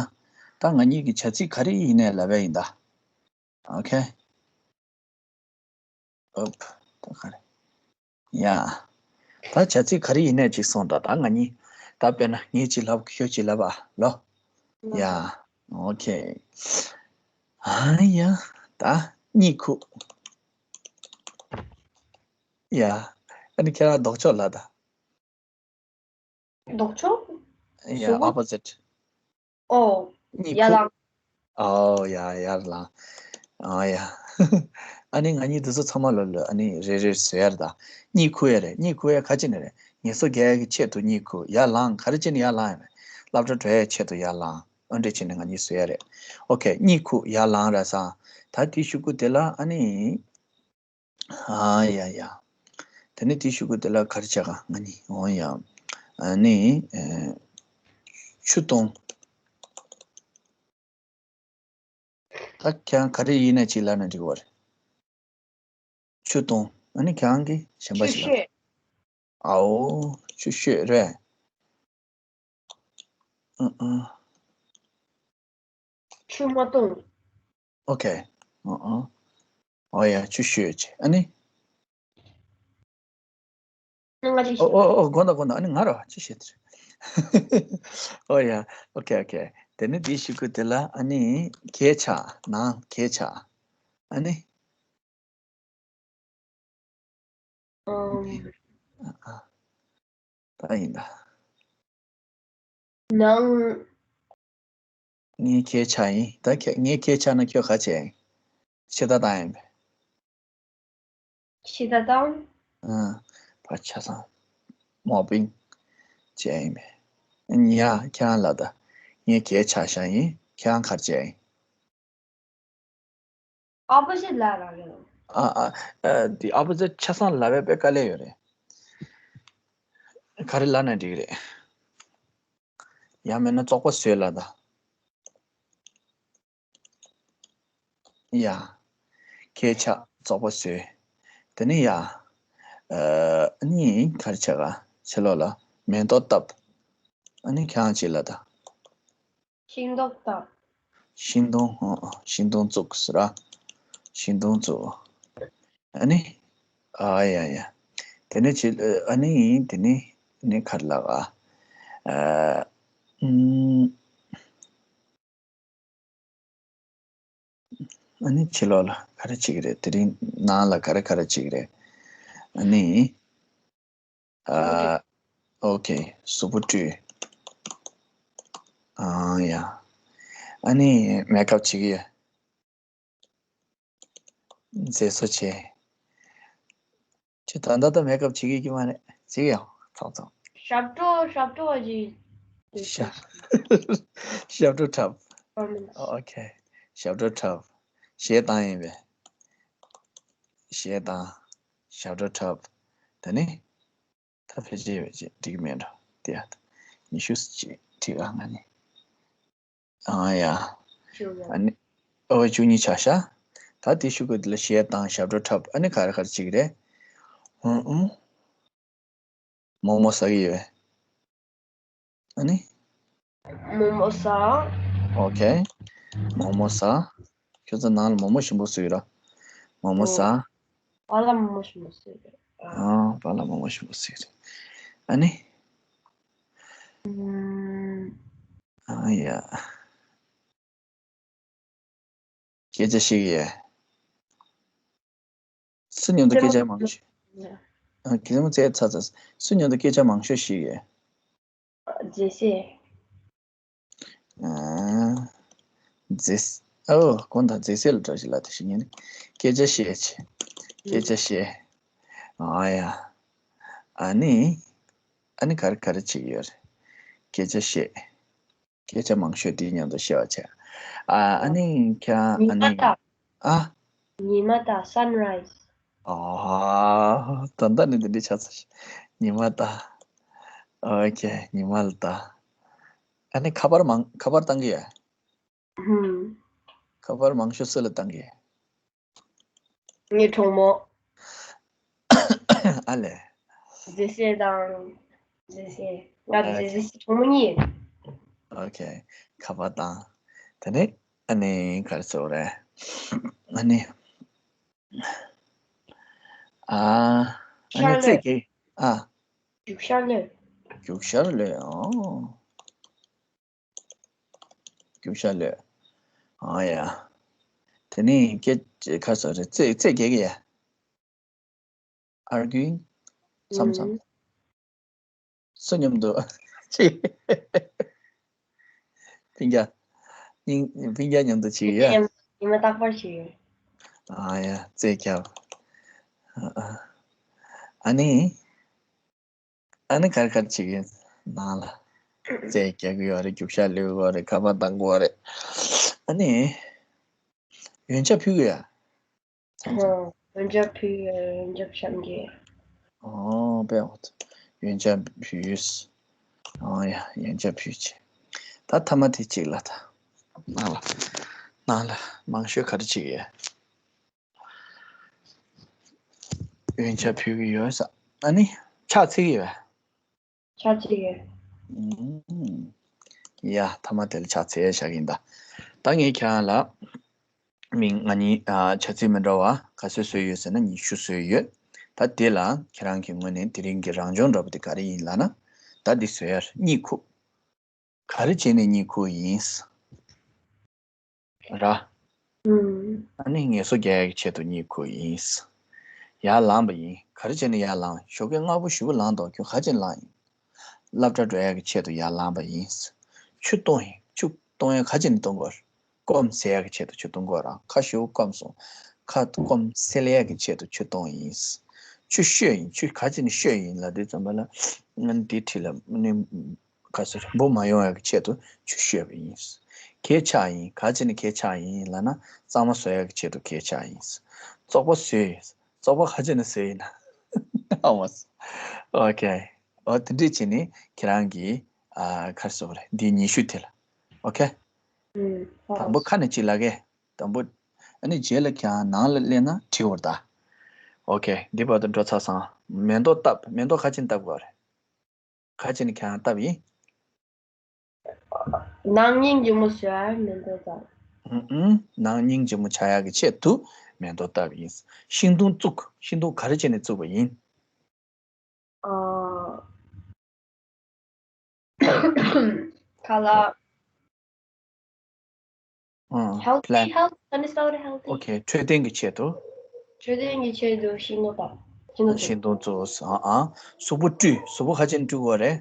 ད་ང་གཉིས་ཀྱི་བྱ་ཚིག་ག་རེ་ཡིན་ནའི་ལབ་ཡ་ཡིན་ད། ཨོ་ཁེ། ཨོབ། ད་ག་རེ། ཡ། ད་བྱ་ཚིག་ག་རེ་ཡིན་ནའི་ཅིག་སོང་ད་ད་ང་གཉིས། ད་དཔེར་ན་ངས་ཅིག་ལབ་ཁྱོད་ཅིག་ལབ་ཨ་ལོ། ཡ། ཨོ་ཁེ། ཨ་ཡ། ད་གཉིད་ཁུག་ཡ། ཨ་ནི་ཁྱེད་རང་ལྡོག་ཕྱོགས་ལ་ད། ལྡོག་ཕྱོགས། ཡ། གཟུགས་པོ། Opposite. ཨོ། གཉིད་ཡར་ཁུག་ལངས། ཨོ་ཡ། ཡར་ལངས། ཨོ་ཡ། ཨ་ནི་ང་གཉིས་འདི་ཚོ་ཚང་མ་ལོ་ལོ་ཨ་ནི་རེ་རེ་བཟོས་ཡར་དང་། གཉིད་ཁུག་ཡ་རེད། གཉིད་ཁུག་ཡ་ག་ཅི་ནས་རེད། ངལ་གསོ་རྒྱག་ཡ་གི་ཆེད་དུ་གཉིད་ཁུག་ཡར་ལངས། ག་རེ་བྱས་ནས་ཡར་ལངས་ཡ་རེད། སློབ་གྲྭ་འགྲོ་ཡ་ཆེད་དུ་ཡར་ལངས། ཨོ་འདྲ་བྱས་ནས་ང་གཉིས་བཟོས་ཡ་རེད། ཨོ་ཁེ། གཉིད་ཁུག་ཡར་ལངས་ར་སང་། ད་དེའི་གཞུག་གུ་དེ་ལ་ཨ་ནི། ཨ་ཡ་ཡ། དེ་ནས་དེའི་གཞུག་གུ་དེ་ལ་ག་རེ་བྱ་ག་ང་གཉིས། འོ་ཡ། ཨ་ནི། ཨེ། ཆུ་འཐུང་། ད་ཁྱེད་རང་ག་རེ་ཡིན་ན་ཅིག་ལབ་ན་འགྲིག་གི་རེད། ཆུ་འཐུང་། ཨ་ནི་ཁྱེད་རང་གིས་གཞན་པ་ཆུ་ཞིག་ལབ། ཤོད། ཨའོ། ཆུ་ཤོད་རེད། ཨ་ཨ། ཆུ་མ་འཐུང་། ཨོ་ཁེ། ཨ་ཨ། ཨོ་ཡ། ཆུ་ཤོད་ཅིག་ཨ་ནི། ང་ཅིག་ཨོ་ཨོ་ཨོ། དགོངས་དག་དགོངས་དག་ཨ་ནི་ང་རོ་ཅི་བྱེད་དེ། ཨོ་ཡ། ཨོ་ཁེ་ཨོ་ཁེ། དེ་ནི་དེའི་གཞུག་གུ་དེ་ལ་ཨ་ནི་གས་ཆག་ནང་གས་ཆག་ཨ་ནི། ཨམ། ཨ་ཨ། ད་ཡིན་ད། ནང་། ངའི་གས་ཆག་ཡིན། ད་ཁྱེད་ངའི་གས་ཆག་ན་ཁྱོད་ག་བྱས་ཡིན། ཕྱི་ད་བཏང་ཡིན་པས། ཕྱི་ད་བཏང་། ཨ། ཕར་ཆ་ཚང་། མོ་པིང་བྱས་ཡིན་པས། ཡ། ཁྱེད་རང་ལ་ད། ངའི་གས་ཆག་བཞག་ཡིན། ཁྱེད་རང་ག་རེ་བྱས་ཡིན། Opposite ལབ་ར་རེད། ཨ་ཨ། ཨ། དེ་opposite ཆ་ཚང་ལབ་པའི་དཔེ་དཀའ་ལས་ཡོད་རེད། ག་རེ་ལབ་ན་འགྲིག་རེད། ཡང་མིན་ན་བཙོག་པ་བཟོས་ལབ་ད། ཡ། གས་ཆག་བཙོག་པ་བཟོས། དེ་ནས་ཡ། ཨ་ནི་ག་རེ་བྱ་ག་ཕྱི་ལོགས་ལ་མེ་ཏོག་བཏབ། ཨ་ནི་ཁྱེད་རང་ཅིག་ལ་ད། ཤིང་ཏོག་བཏབ། ཤིང་སྡོང་ཧོ། ཤིང་སྡོང་བཙུགས་ཟེར་ར། ཤིང་སྡོང་བཙུགས། ཨ་ནི། ཨ་ཡ་ཡ། དེ་ནས་ཅི། ཨ་ནི་དེ་ནས་ནི་ག་རེ་ལབ་ག་ཨ། ཨུམ། ཨ་ནི་ཕྱི་ལོགས་ལ་ག་རེ་བྱེད་ཀྱི་རེད། དེ་རིང་ནང་ལ་ག་རེ་ག་རེ་བྱེད་ཀྱི་རེད། ཨ་ནི། ཨ། ཨོ་ཁེ། གཟུགས་པོ་བཀྲུས། ཨ་ཡ། ཨ་ནི་མེག་ཨབ་བྱེད་ཀྱི་ཡོད། མཛེས་བཟོ་བྱས། ཁྱོད་ད་ལྟ་ད་མེག་ཨབ་བྱེད་ཀྱི་ཡོད་ཀྱི་མ་རེད། བྱེད་ཀྱི་ཡོད། ཚང་ཚང་། ཞབས་བྲོ་ཞབས་བྲོ་བ་ཅིག་ཞབས་ཞབས་བྲོ་འཁྲབ། ཨོ་ཁེ། ཞབས་བྲོ་འཁྲབ། གཞས་བཏང་ཡིན་པས། གཞས་བཏང་། ཞབས་བྲོ་འཁྲབ། ད་ནི། ད་ཕལ་ཆེར་ཡོད་ཅེས་འགྲིག་མེད་འགྲོ། དེ་ཡ། ཉི་ཤུ་ཅིག་བྲིས་ག་ང་ནི། ཨང་ཡ། ཨ་ནི། ཨོ་བཅུ་གཉིས་ཆ་ཤ། ད་དེ་ཤུ་གུ་དེ་ལ་གཞས་བཏང་། ཞབས་བྲོ་འཁྲབ། ཨ་ནི་ག་རེ་ག་རེ་བྱེད་ཀྱི་རེད། ཧུང་ཧུང་། མོག་མོག་ཟ་གི་ཡོད། ཨ་ནི། མོག་མོག་ཟ། ཨོ་ཁེ། མོག་མོག་ཟ། ཁྱོད་ཚོ་ནང་ལ་མོག་མོག་ཞིམ་པོ་བཟོས་ཡོད་ར། མོག་མོག་ཟ། པཱ་ལགས་མོག་མོག་ཞིམ་པོ་བཟོས་ཡོད། ཨ། པཱ་ལགས་མོག་མོག་ཞིམ་པོ་བཟོས་ཡོད། ཨ་ནི། ཨ་ཡ། སྐད་ཆ་བཤད་ཀྱི་ཡོད། སུ་མཉམ་དུ་སྐད་ཆ་མང་ཤོས། ཨ། གད་མོ་བཙལ་ཚར་ཚར། སུ་མཉམ་དུ་སྐད་ཆ་མང་ཤོས་བཤད་ཀྱི་ཡོད། མཛེས་སེ། ཨ། མཛེས། ཨོ། དགོངས་དག་མཛེས་སེ་ལ་འགྲོ་ཞིག་ལ་དེ་ཞིག་ཉན། སྐད་ཆ་བཤད་ཆེ། སྐད་ཆ་བཤད། ཨ་ཡ། ཨ་ནི། ཨ་ནི་ག་རེ་ག་རེ་བྱེད་ཀྱི་ཡོད་རེད། སྐད་ཆ་བཤད། སྐད་ཆ་མང་ཤོས་དེའི་མཉམ་དུ་བཤད་པ་བྱས། ཨ། ཨ་ནི་ཁྱེད་རང་ཨ་ནི། ཨ། ཉི་མ་ལྟ། Sunrise། ཨ། ད་ལྟ་ནི་འདི་འདྲའི་ཆགས་ཚར་ཤག་ཉི་མ་ལྟ། ཨོ་ཁེ། ཉི་མ་ལ་ལྟ། ཨ་ནི་ཁ་པར་མང་ཁ་པར་བཏང་གི་ཡ། ཧུམ། ཁ་པར་མང་ཤོས་སུ་ལ་བཏང་གི། ངའི་གྲོགས་མོ། ཨ་ལས། མཛེས་སེ་དང་། མཛེས་སེ། ང་མཛེས་སེ་གྲོགས་མོ་གཉིས། ཨོ་ཁེ། ཁ་པར་བཏང་། དེ་ནས་ཨ་ནི་ག་རེ་ཟེར་དགོས་རེད། ཨ་ནི། ཨ། ཨ་ནི་རྩེད་གི། ཨ། རྒྱུག་ཤར་གློད། རྒྱུག་ཤར་གློད། ཨོ། རྒྱུག་ཤར་གློད། ཨ་ཡ། དེ་ནི་སྐད་ཁ་སོ་རེད། རྩེད་རྩེད་རྒྱག་གི་ཡ། Arguing། མཚམས་མཚམས། སུ་མཉམ་དུ། ཅི། སྤུན་ཀྱག་སྙིང་སྤུན་ཀྱག་མཉམ་དུ་བྱེད་ཀྱི་ཡ། ཉི་མ་རྟག་པར་བྱེད་ཡོད། ཨ་ཡ། རྩེད་རྒྱག་ཨ་ནི། ཨ་ནི་ག་རེ་ག་རེ་བྱེད་ཀྱི་ནང་ལ། རྩེད་རྒྱག་གི་ཡོད་རེད། རྒྱུག་ཤར་གློད་ཀྱི་ཡོད་རེད། ཁ་པར་བཏང་གི་ཡོད་རེད། ཨ་ནི། ཡོན་ཆབ་ཕུལ་གི་ཡ། མཚམས་མཚམས། ཡོན་ཆབ་ཕུལ་ཡོད། ཡོན་ཆབ་བཤམས་ཀྱི། ཨོ་དཔེ་འོ། ཡོན་ཆབ་ཕུལ། ཨོ་ཡ། ཡོན་ཆབ་ཕུལ་བྱས། ད་ཐ་མ་དེ་གཅིག་ལ་ད། ནང་ལ། ནང་ལ་མང་ཤོས་ག་རེ་བྱེད་ཀྱི་ཡོད། ཡོན་ཆབ་ཕུལ་གྱི་ཡོད་ས། ཨ་ནི་ཕྱག་འཚལ་གྱི་ཡོད། ཕྱག་འཚལ་གྱི་ཡོད། ཨུམ། ཡ། ཐ་མ་དེ་ལ་ཕྱག་འཚལ་བཞག་གི་ཡིན་ད། ད་ངས་ཁྱེད་རང་ལ་མིང་ང་གཉིས་ཨ་བྱ་ཚིག་མི་འདྲ་བ་ག་ཚོད་བཟོས་ཡོད་ཟེར་ན་ཉི་ཤུ་བཟོས་ཡོད། ད་དེ་ལ་ཁྱེད་རང་གི་ངོས་ནས་དེ་རིང་གི་རང་སྦྱོང་འདྲ་པོ་དེ་ག་རེ་ཡིན་ལབ་ན། ད་འདི་བཟོས་ཡ་གཉིད་ཁུག་ག་རེ་བྱས་ནས་གཉིད་ཁུག་ཡིན། ར། ཨུམ། ཨ་ནི་ངལ་གསོ་རྒྱག་ཡག་གི་ཆེད་དུ་གཉིད་ཁུག་ཡིན། ཡར་ལངས་པ་ཡིན། ག་རེ་བྱས་ནས་ཡར་ལངས། ཞོགས་ཀས་སྔ་པོ་ཞེ་པོ་ལངས་འདུག་ཁྱོད་ག་རེ་བྱས་ནས་ལངས་ཡིན། སློབ་གྲྭ་འགྲོ་ཡག་གི་ཆེད་དུ་ཡར་ལངས་པ་ཡིན། ཆུ་གཏོང་ཡིན། ཆུ་གཏོང་ཡག་ག་རེ་བྱས་ནས་གཏོང་དགོས། སྐོམ་སེལ་ཡག་གི་ཆེད་དུ་ཆུ་གཏོང་དགོས་ར། ཁ་ཞེ་པོ་སྐོམ་སོང་། ཁ་སྐོམ་སེལ་ཡག་གི་ཆེད་དུ་ཆུ་གཏོང་ཡིན། ཆུ་བཤོས་ཡིན། ཆུ་ག་རེ་བྱས་ནས་བཤོས་ཡིན་ལབ་དུས་ཙམ་པ་ལ། ང་འདི་འཁྲིས་ལ་ནི། ག་ཚོད་འབུ་མ་ཡོང་ཡག་གི་ཆེད་དུ་ཆུ་བཤོས་པ་ཡིན། གད་ཕྱགས་ཡིན། ག་རེ་བྱས་ནས་གད་ཕྱགས་ཡིན་ལབ་ན་གཙང་མ་བཟོ་ཡག་གི་ཆེད་དུ་གད་ཕྱགས་ཡིན། བཙོག་པ་བཟོས་ཡིན། བཙོག་པ་ག་རེ་བྱས་ནས་བཟོས་ཡིན་ན། ཨ་མ། ཨོ་ཁེ། ཨོ་དེ་འདྲས་བྱས་ནས་ཁྱེད་རང་གིས་ཨ་ག་རེ་ཟེར་དགོས་རེད། འདི་ཉི་ཤུ་དེ་ལ། ཨོ་ཁེ། ཨུམ། དང་པོ་ཁ་ནས་གཅིག་ལབ་གས། དང་པོ། ཨ་ནི་རྗེས་ལ་ཁྱེད་རང་ནང་ལ་སླེབས་ན་བྲིས་འོར་ད། ཨོ་ཁེ། འདི་བར་དུ་འགྲོ་ཚར་སོང་། མེ་ཏོག་བཏབ། མེ་ཏོག་ག་ཅིན་བཏབ་དགོས་རེད། ག་ཅིན་ཁྱེད་རང་བཏབ་ཡིན། ནང་སྙིང་རྗེ་མོ་བཟོས་མེ་ཏོག་བཏབ། ཨུ་ཨུ། ནང་སྙིང་རྗེ་མོ་ཆགས་ཡག་གི་ཆེད་དུ་མེ་ཏོག་བཏབ་ཡིན། ཤིང་སྡོང་བཙུགས། ཤིང་སྡོང་ག་རེ་བྱས་ནས་བཙུགས་པ་ཡིན། ཨ། ཁ་ལག་ཨ། healthy plan health ག་ནས་བསགས་རེད། healthy ཨོ་ཁེ། འཕྲོད་བསྟེན་གྱི་ཆེད་དུ། འཕྲོད་བསྟེན་གྱི་ཆེད་དུ་ཤིང་སྡོང་བཏབ། ཤིང་སྡོང་བཙུགས། ཤིང་སྡོང་བཙུགས། ཨ་ཨ། གཟུགས་པོ་བཀྲུས། གཟུགས་པོ་ག་ཅིན་བཀྲུ་དགོས་རེད།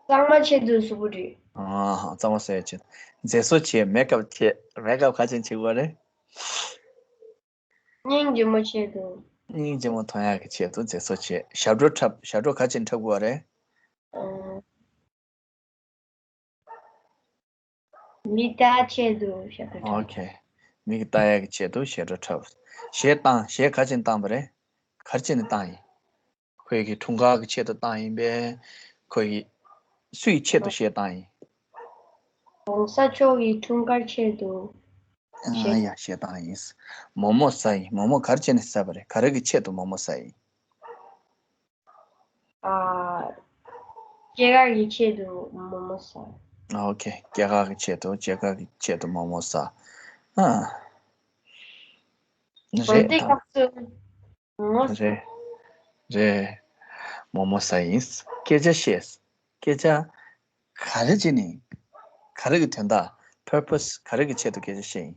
གཙང་མ་ཆེད་དུ་གཟུགས་པོ་བཀྲུས། ཨ་ཧ། གཙང་མ་བཟོ་ཡག་ཆེད། མཛེས་བཟོ་བྱས། མེག་ཨབ་བྱས། མེག་ཨབ་ག་ཅིན་བྱེད་དགོས་རེད། སྙིང་རྗེ་མོ་ཆེད་དུ། སྙིང་རྗེ་མོ་མཐོང་ཡག་གི་ཆེད་དུ་མཛེས་བཟོ་བྱས། ཞབས་བྲོ་འཁྲབ། ཞབས་བྲོ་ག་ཅིན་འཁྲབ་དགོས་རེད། ཨ། མི་ལྟ་ཆེད་དུ་ཞབས་བྲོ་འཁྲབ། ཨོ་ཁེ། མིག་ལྟ་ཡག་གི་ཆེད་དུ་ཞབས་བྲོ་འཁྲབ། གཞས་བཏང་། གཞས་ག་ཅིན་བཏང་པ་རེད། ག་རེ་བྱས་ནས་བཏང་ཡིན། ཁོའི་གི་འཁྲུངས་སྐར་གྱི་ཆེད་དུ་བཏང་ཡིན་པས། ཁོའི་གི་སུའི་ཆེད་དུ་གཞས་བཏང་ཡིན། གོང་ས་མཆོག་གི་འཁྲུངས་སྐར་ཆེད་དུ། ཨ་ཡ། གཞས་བཏང་ཡིན། མོག་མོག་ཟ་ཡིན། མོག་མོག་ག་རེ་བྱས་ནས་ཟ་བ་རེད། ག་རེ་གི་ཆེད་དུ་མོག་མོག་ཟ་ཡིན། ཨ། སྐྱེས་སྐར་གྱི་ཆེད་དུ་མོག་མོག་ཟ། ཨོ་ཁེ། སྐྱེས་སྐར་གྱི་ཆེད་དུ། སྐྱེས་སྐར་གྱི་ཆེད་དུ་མོག་མོག་ཟ། ཨ། རེད་དེ། སྐབས་སུ་མོག་མོག་ཟ། རེད། རེད། མོག་མོག་ཟ་ཡིན། སྐད་ཆ་བཤད། སྐད་ཆ་ག་རེ་བྱས་ནས། ག་རེ་གི་དོན་དག purpose ག་རེ་གི་ཆེད་དུ་སྐད་ཆ་བཤད་ཡིན།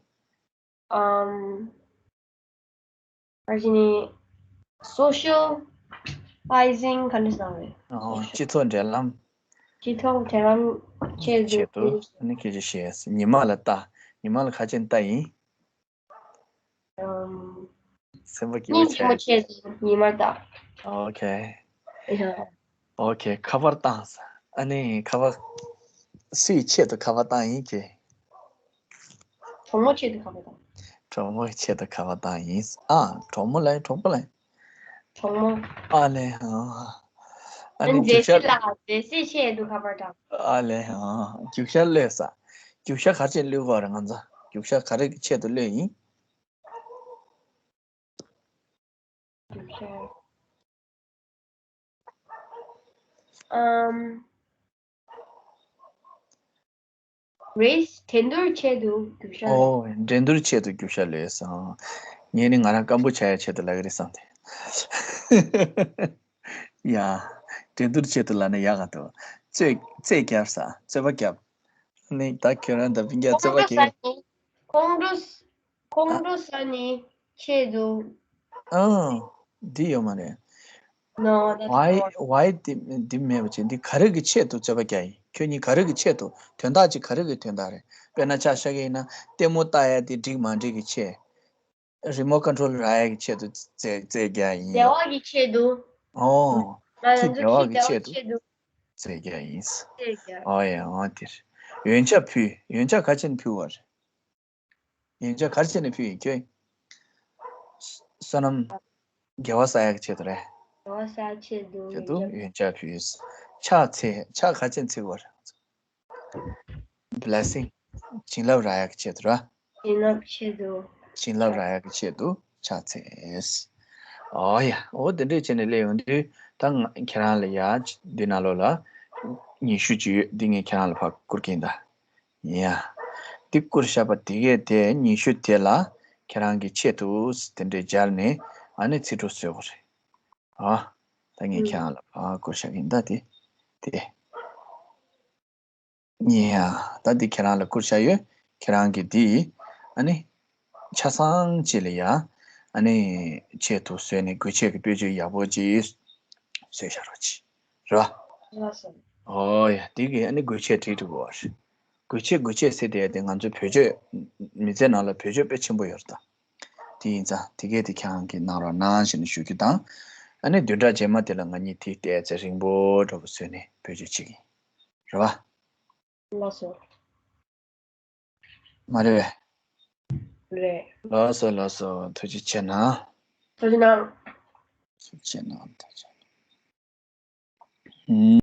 ཨམ། ཨ་ཅི་ནི། socializing ག་འདྲ་ཟེར་བས། ཨོ། སྤྱི་ཚོགས་འབྲེལ་ལམ། སྤྱི་ཚོགས་འབྲེལ་ལམ་ཆེད་དུ། ཆེད་དུ་ཨ་ནི་སྐད་ཆ་བཤད། ཉི་མ་ལ་ལྟ། ཉི་མ་ལ་ག་ཅིན་ལྟ་ཡིན། ཨམ། སེམས་པ་སྐྱིད་པོ་སྙིང་རྗེ་མོ་བྱས། ཆེད་དུ་ཉི་མ་ལྟ། ཨོ་ཁེ། ཡ། ཨོ་ཁེ། ཁ་པར་བཏང་། ཨ་ནི་ཁ་པར། སུའི་ཆེད་དུ་ཁ་པར་བཏང་ཡིན་གྱི། གྲོགས་མོ་ཆེད་དུ་ཁ་པར་བཏང་། གྲོགས་མོ་ཆེད་དུ་ཁ་པར་བཏང་ཡིན། ཨ། གྲོགས་མོ་ལ། གྲོགས་པོ་ལ། གྲོགས་མོ། ཨ་ལེ། ཨ། ཨ་ནི་རྒྱུག་ཤར། མཛེས་སེ་ལ། མཛེས་སེ་ཆེད་དུ་ཁ་པར་བཏང་། ཨ་ལེ། ཨ། རྒྱུག་ཤར་གློད་ས། རྒྱུག་ཤར་ག་རེ་བྱས་གློད་དགོས་རེད་ང་ཚོ། རྒྱུག་ཤར་ག་རེ་གི་ཆེད་དུ་གློད་ཡིན། རྒྱུག་ཤར། ཨམ། རེས། འགྲན་བསྡུར་ཆེད་དུ་རྒྱུག་ཤར། ཨོ། འགྲན་བསྡུར་ཆེད་དུ་རྒྱུག་ཤར་གློད་སོང་། ངས་ནི་ང་རང་སྐམ་པོ་ཆགས་ཡག་ཆེད་དུ་ལབ་ཀྱི་རེད་བསམ་སྟེ། ཡ། འགྲན་བསྡུར་ཆེད་དུ་ལབ་ན་ཡག་ག་འདུག་རྩོད། རྩོད་རྒྱབ་ས། རྩོད་པ་རྒྱབ། ནི་ད་ཁྱོད་རང་དང་སྤུན་ཀྱག་རྩོད་པ་རྒྱབ། ཁོང་ཁྲོ་ཟ་ནི། ཁོང་ཁྲོ་ཟ་ནི་ཆེད་དུ། ཨང་། འདི་ཡོད་མ་རེད། No, that's why not. Why འདི་འདི་མེད་པ་བྱས། འདི་ག་རེ་གི་ཆེད་དུ་རྩོད་པ་རྒྱག་ཡིན། ཁྱོད་གཉིས་ག་རེ་གི་ཆེད་དུ། དོན་དག་ཅིག་ག་རེ་གི་དོན་དག་རེད། དཔེར་ན་ཆ་བཞག་གི་ཡིན་ན་ལྟད་མོ་ལྟ་ཡ་དེ་འགྲིག་མ་འགྲིག་གི་ཆེད། རི་མོ་ཊི་ཀོན་ཊོལ་རག་ཡ་གི་ཆེད་དུ་རྩོད་རྩོད་རྒྱག་ཡིན། བདེ་བ་གི་ཆེད་དུ། ཨོ། ང་ཁྱི་རང་ཚོ་བདེ་བ་ཁྱི་གི་བདེ་བ་ཆེད་དུ་ཆེད་དུ། རྩོད་རྒྱག་ཡིན། རྩོད་རྒྱག་ཨོ་ཡ། ཨོ་དེ་རེད། ཡོན་ཆབ་ཕུལ། ཡོན་ཆབ་ག་ཅིན་ཕུལ་བ་རེད། ཡོན་ཆབ་ག་རེ་བྱས་ནས་ཕུལ་ཡིན་ཁྱོད། བསོད་ནམས་དགེ་བ་བསགས་ཡག་གི་ཆེད་དུ་རེད། དགེ་བ་བསགས་ཆེད་དུ་ཆེད་དུ་ཡོན་ཆབ་ཕུལ་ཡིན། ཕྱག་འཚལ། ཕྱག་ག་ཅིན་འཚལ་བ་རེད། Blessing བྱིན་རླབས་རག་ཡག་གི་ཆེད་དུ་ར། བྱིན་རླབས་ཆེད་དུ། བྱིན་རླབས་རག་ཡག་གི་ཆེད་དུ་ཕྱག་འཚལ། ཨོ་ཡ། འོ་དེ་འདྲས་བྱས་ནས་སླེབས་ཡོང་དུས་ད་ང་ཁྱེད་རང་ལ་ཡ་འདི་ནང་ལོགས་ལ་ཉི་ཤུ་ཅིག་ཡོད། འདི་ངས་ཁྱེད་རང་ལ་ཕར་བསྐུར་གྱིན་གདའ། ཡ། འདི་བསྐུར་བཞག་པ་དེ་གས་དེ་ཉི་ཤུ་དེ་ལ་ཁྱེད་རང་གི་ཆེད་དུ་དེ་འདྲས་སྦྱར་ནས་ཨ་ནི་ཚིག་གྲོགས་བཟོ་དགོས་རེད། ཨ། ད་ངས་ཁྱེད་རང་ལ་ཕར་བསྐུར་བཞག་གིན་གདའ་དེ། དེ། ཡ། ད་འདི་ཁྱེད་རང་ལ་བསྐུར་བཞག་ཡོད། ཁྱེད་རང་གིས་འདི་ཨ་ནི་ཆ་ཚང་ཅིག་ལ་ཡ་ཨ་ནི་ཆེད་དུ་བཟོས་ནས་འགུལ་ཆས་ཀྱི་དཔེ་བརྗོད་ཡག་པོ་ཅིག་བཟོས་བཞག་རོགས་གྱིས། རེད་པ། ལགས་སོ། ཨོ་ཡ། འདི་གི་ཨ་ནི་འགུལ་ཆས་བྲིས་འགྲོ་དགོས་པ་རེད། འགུལ་ཆས། འགུལ་ཆས་ཟེར་དེ་དེ་ང་ཚོའི་བེད་སྤྱོད་མི་ཚེ་ནང་ལ་བེད་སྤྱོད་དཔེ་ཆེན་པོ་ཡོད་རེད་ད། དེ་ཡིན་ཙང་དེ་གས་དེ་ཁྱེད་རང་གིས་གནང་རོགས་གནང་ཞེས་ནས་ཞུ་རྒྱུ་དང་། ཨ་ནི་བདུན་ཕྲག་རྗེས་མ་དེ་ལ་ང་གཉིས་དེ་ཏོག་ཙམ་རིང་པོ་འདྲ་པོ་བཟོས་ནས་བེད་སྤྱོད་བྱེད་ཀྱི་ཡིན། རེད་པ། ལགས་སོ། མ་རེད་པས། རེད། ལགས་སོ་ལགས་སོ། ཐུགས་རྗེ་ཆེ་གནང་། ཐུགས་རྗེ་གནང་། ཐུགས་རྗེ་གནང་། ཐུགས་རྗེ་གནང་། ཧུམ།